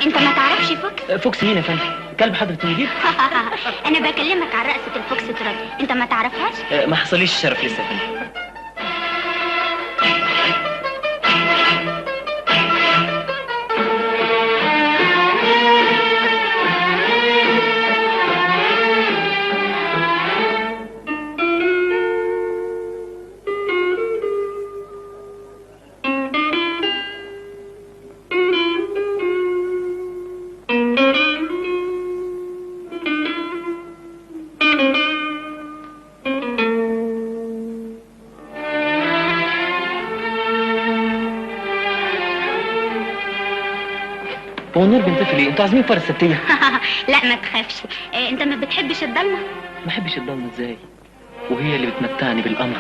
انت ما تعرفش فوكس؟ فوكس مين يا فندم؟ كلب حضرة المدير؟ انا بكلمك عن رقصة الفوكس تروت، انت ما تعرفهاش؟ ما حصليش الشرف لسه يا فندم. هو النور بينطفي ليه؟ انتوا عازمين فرس سبتية؟ لا ما تخافش، انت ما بتحبش الضلمة؟ ما بحبش الضلمة ازاي؟ وهي اللي بتمتعني بالقمر.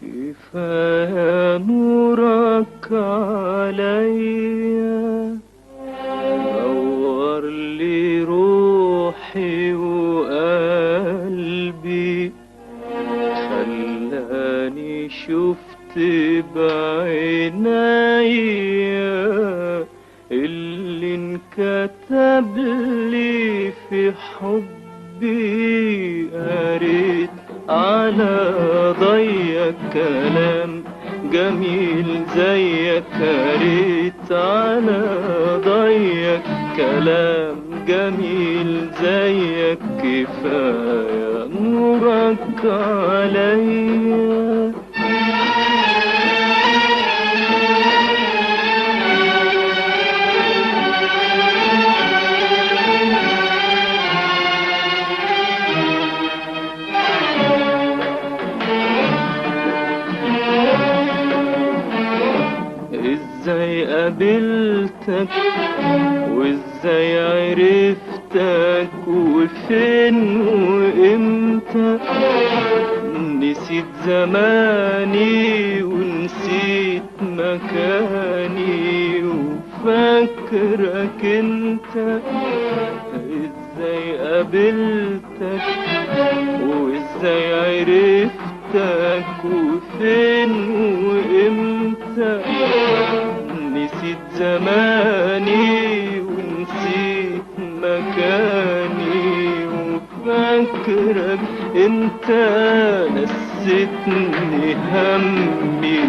كفاية نورك عليا، نور لي روحي وقلبي، خلاني شفت بعينيا اللي انكتب لي في حبي. قريت على ضيق كلام جميل زيك، قريت على ضيق كلام جميل زيك، كفاية نورك عليا. ازاي قابلتك وازاي عرفتك وفين وامتى، نسيت زماني ونسيت مكاني وفاكرك انت. ازاي قابلتك وازاي عرفتك وفين وامتى، نسيت زماني ونسيت مكاني وفاكرك انت. نسيتني همي،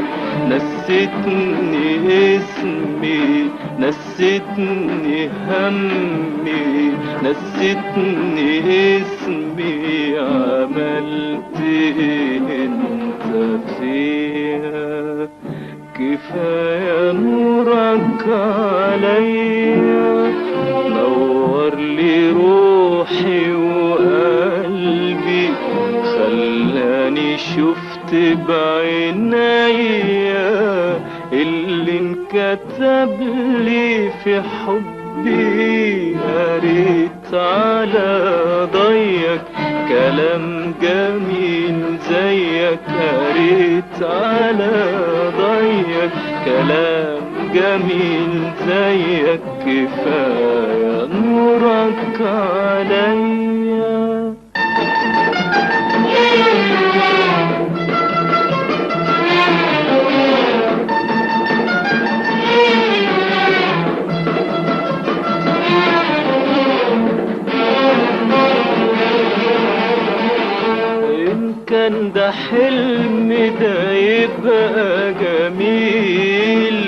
نسيتني اسمي، نسيتني همي، نسيتني اسمي، عملت ايه انت فيها؟ كفاية نورك عليا، نور لي روحي وقلبي، خلاني شفت بعينيا اللي انكتب لي في حبي. قريت على ضيق كلام جميل زيك، قريت على ضيق كلام جميل زيك، كفاية نورك عليا. كان ده حلم ده يبقى جميل،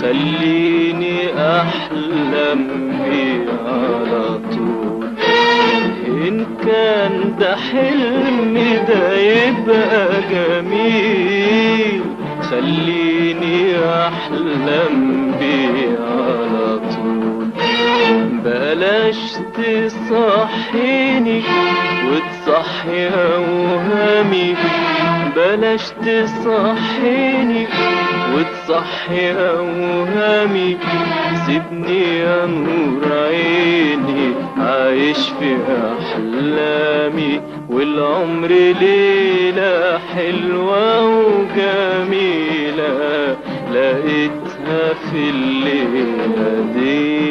خليني أحلم بيه على طول. إن كان ده حلم ده يبقى جميل، خليني أحلم بيه على طول. بلاش تصحيني وتصحي أوهامي، بلاش تصحيني وتصحي أوهامي، سيبني يا نور عيني عايش في أحلامي، والعمر ليلة حلوة وجميلة لقيتها في الليلة دي.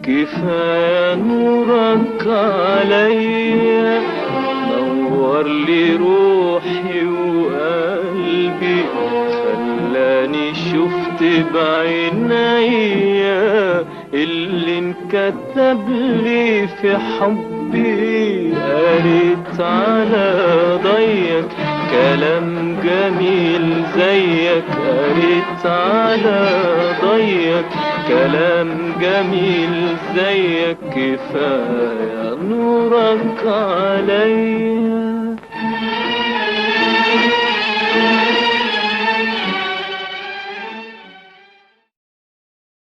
كفاية نورك عليا، نور لي روحي وقلبي، خلاني شفت بعينيا اللي انكتب لي في حبي. قريت على ضيك كلام جميل زيك، قريت على ضيك كلام جميل زيك، كفاية نورك عليا.